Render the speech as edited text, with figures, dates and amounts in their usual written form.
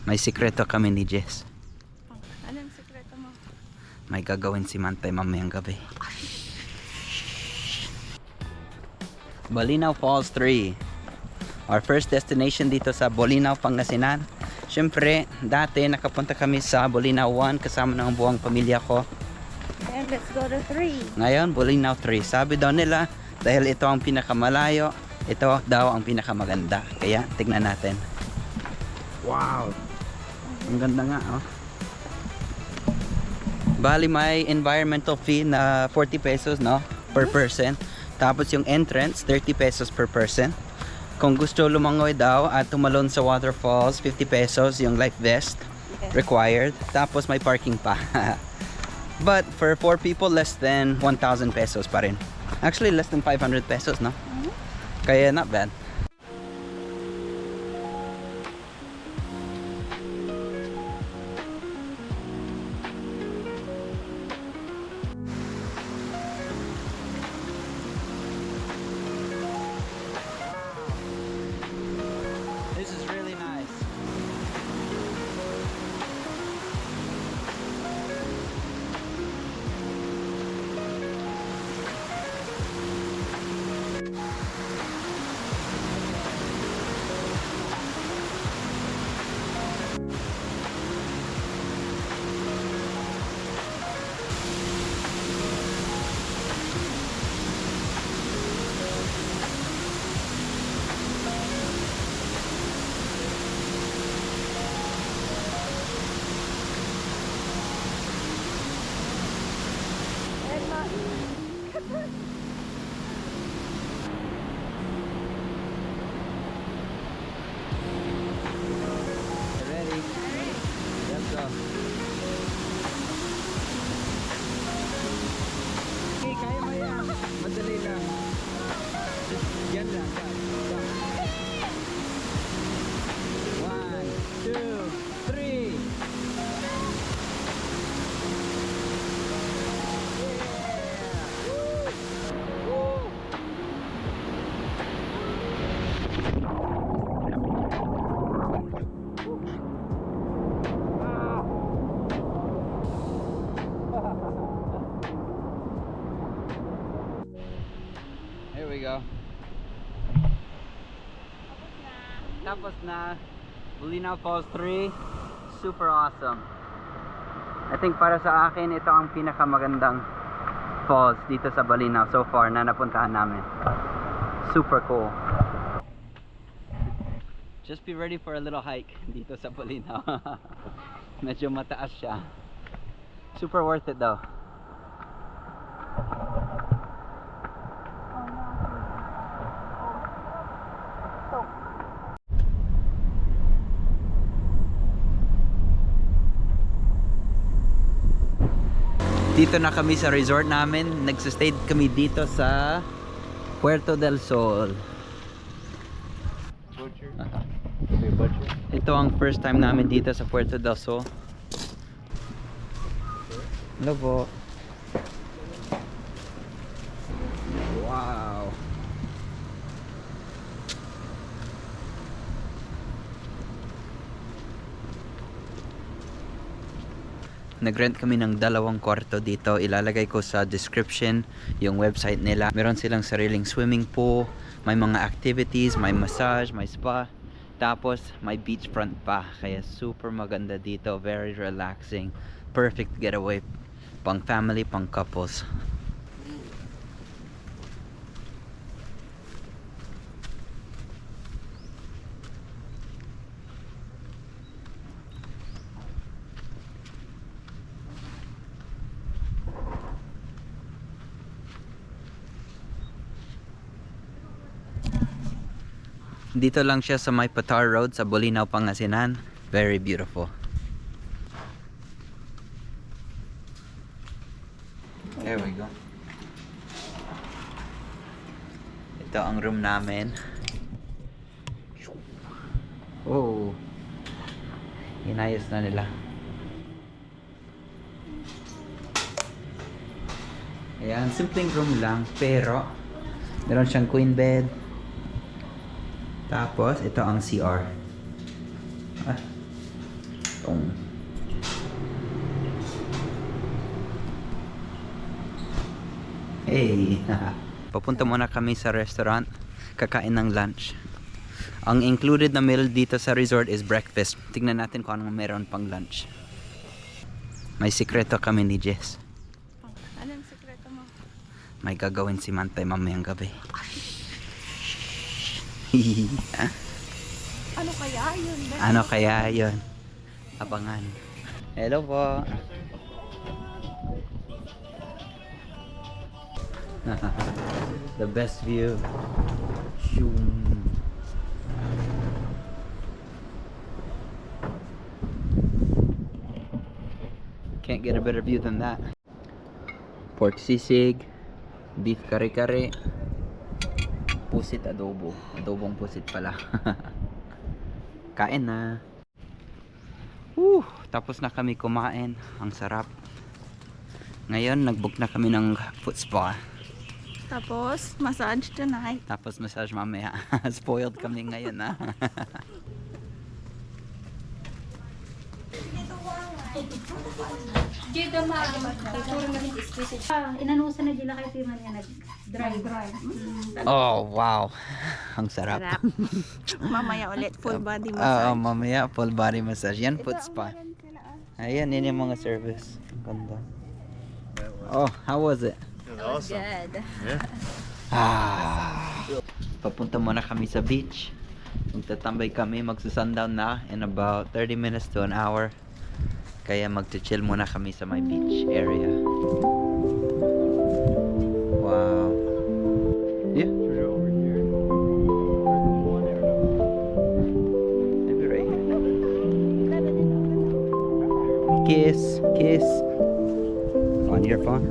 May sikreto kami ni Jess. Anong sekreto mo? May gagawin si Mantay mamayang gabi. Bolinao Falls 3. Our first destination dito sa Bolinao, Pangasinan. Siyempre, dati nakapunta kami sa Bolinao 1 kasama ng buong pamilya ko. And let's go to 3. Ngayon, Bolinao 3. Sabi daw nila, dahil ito ang pinakamalayo, ito daw ang pinakamaganda. Kaya, tignan natin. Wow! Ang ganda nga, oh. Bali, may environmental fee na 40 pesos, no? Per person. Tapos yung entrance, 30 pesos per person. Kung gusto lumangoy daw at tumalon sa waterfalls, 50 pesos yung life vest required. Tapos may parking pa. But for 4 people, less than 1,000 pesos pa rin. Actually, less than 500 pesos, no? Kaya not bad. This is really nice. Ready? Let's go. Okay, kaya mo yan. Madali lang. Just yan lang. Go. 1, 2, 3. Here we go. Tapos na. Bolinao Falls 3. Super awesome. I think para sa akin, ito ang pinakamagandang falls dito sa Bolinao so far na napuntahan namin. Super cool. Just be ready for a little hike dito sa Bolinao. Medyo mataas siya. Super worth it though. Dito na kami sa resort namin. Nagsistay kami dito sa Puerto del Sol. Ito ang first time namin dito sa Puerto del Sol. Hello po. Wow. Nag-rent kami ng 2 kwarto dito. Ilalagay ko sa description yung website nila. Meron silang sariling swimming pool, may mga activities, may massage, may spa. Tapos may beachfront pa. Kaya super maganda dito. Very relaxing. Perfect getaway. Pang family, pang couples. Dito lang siya sa may Patar Road sa Bolinao, Pangasinan. Very beautiful. There we go. Ito ang room namin. Oh. Inayos na nila. Ayan, simpleng room lang pero meron siyang queen bed. Tapos, ito ang CR. Tong. Hey! Papunta muna kami sa restaurant. Kakain ng lunch. Ang included na meal dito sa resort is breakfast. Tingnan natin kung anong meron pang lunch. May sikreto kami ni Jess. Anong sikreto mo? May gagawin si Mantay mamayang gabi. Ano kaya yun? Ano kaya yun? Abangan. Hello po. The best view. Shoom. Can't get a better view than that. Pork sisig, beef kare-kare, pusit adobo. Adobong pusit pala. Kain na. Tapos na kami kumain. Ang sarap. Ngayon, nag-book na kami ng foot spa. Tapos, massage tonight. Tapos massage mamaya. Spoiled kami ngayon ha. Inanusan na dila kay Timan nga nag-dry. Oh, wow. Ang sarap. Sarap. Mamaya ulit, full body Oo, massage. mamaya full body massage. Yan, foot spa. Ayan, yun yung mga service. Ang ganda. Oh, how was it? Good. Papunta muna kami sa beach. Magtatambay kami, magsusundown na in about 30 minutes to an hour. Kaya magchill muna kami sa my beach area. Wow. Yeah. Maybe right here. Kiss, kiss. On your phone?